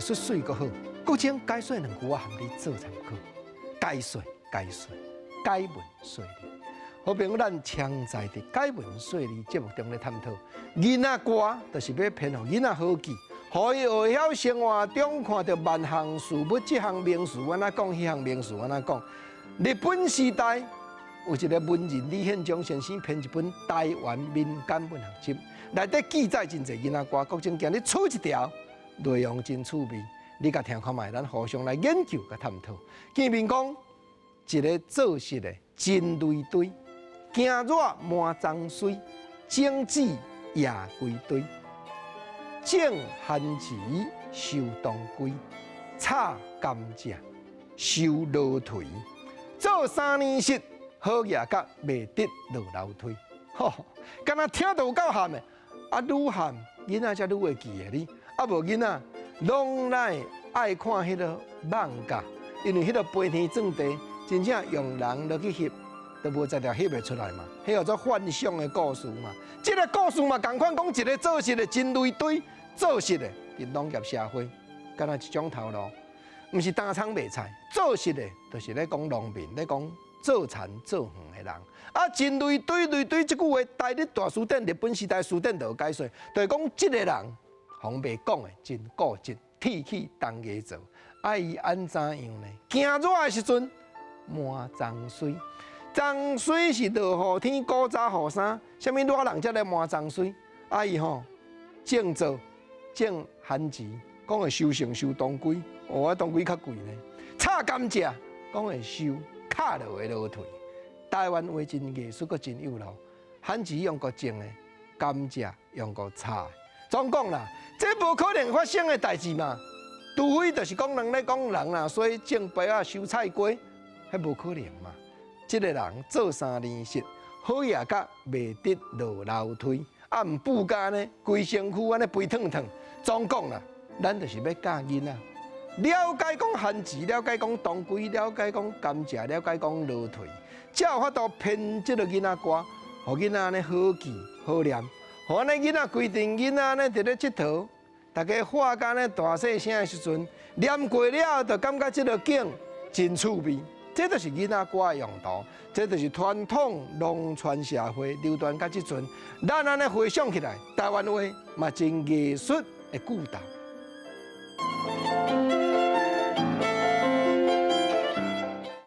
術媠閣好。閣請解說兩句，我含你做參考。解說解說，解文說理。好朋友，咱常在佇解文說理節目中咧探討囡仔歌，就是欲編予囡仔好記，予伊會曉生活中看著萬項事物，這項名詞按怎講，彼項名詞按怎講。日本時代有一個文人李憲章先生編一本《台灣民間文學集》，內底記載真濟囡仔歌。閣請今日取一條，內容真趣味，你共聽看覓，咱互相來研究佮探討。見面講一个做實的真雷堆，驚熱滿欉水，種子野歸堆，種番薯收當歸，插甘蔗收螺槌，做3年實，好額甲袂得落樓梯。吼，敢若聽著有夠譀的，啊，愈譀囡仔才愈會記得哩。啊，無囡仔攏來愛看彼个艋舺，因為彼个飛天鑽地真正用人落去翕，都無才調翕會出來嘛。彼叫做幻想的故事嘛。這个故事嘛，仝款講一个做實的真雷堆，做實的佇農業社會，敢若一種頭路，毋是擔倉賣菜，做實的，就是咧講農民，咧講做田做園的人。啊，真雷堆雷堆這句話，台日大辭典、日本時代辭典就有解說，就是講這个人，予人講的真固執，鐵齒銅牙做。啊，伊按怎樣呢？驚熱的時陣，抹髒水，髒水是落雨天古早雨衫，啥物熱人才咧抹髒水？啊，伊吼種做種番薯，講會收成收當歸，哦，當歸較貴呢。插甘蔗，講會收敲落的螺槌。台灣話真藝術，閣真有路。番薯用閣種的，甘蔗用閣插的。總講啦，這無可能發生的代誌嘛。除非就是講人咧講人啦，所以種白仔收菜瓜，彼無可能嘛。這个人做3年實，好額甲袂得落樓梯，啊毋布甲呢，規身軀按呢肥燙燙。總講啦，咱就是欲教囡仔了解講番薯，了解講當歸，了解講甘蔗，了解講螺槌，才有法度編這个囡仔歌，予囡仔按呢好記好念，予按呢囡仔規陣囡仔按呢佇咧𨑨迌，大家喊甲按呢大細聲的時陣，念過了後，就感覺這个景真趣味。這就是囡仔歌的用途，這就是傳統農村社會流傳到這陣，咱按呢回想起來，台灣話嘛真藝術的句頭。